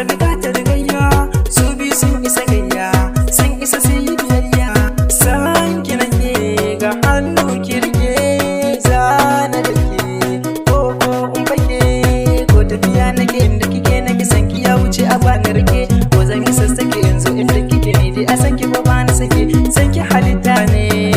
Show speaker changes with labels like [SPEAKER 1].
[SPEAKER 1] Rasa bukatar gayya, su biyu sun isa gayya, sun isa su yi biyayya. San ki nake, ga hannu ki rike, zana da ke ko in fake ko tafiya nake, inda kike nake, san ki ya wuce a bani rike, ko zan yi sassake yanzu inda kike, ni dai a san ki ba bani sake, san ki halitta ne.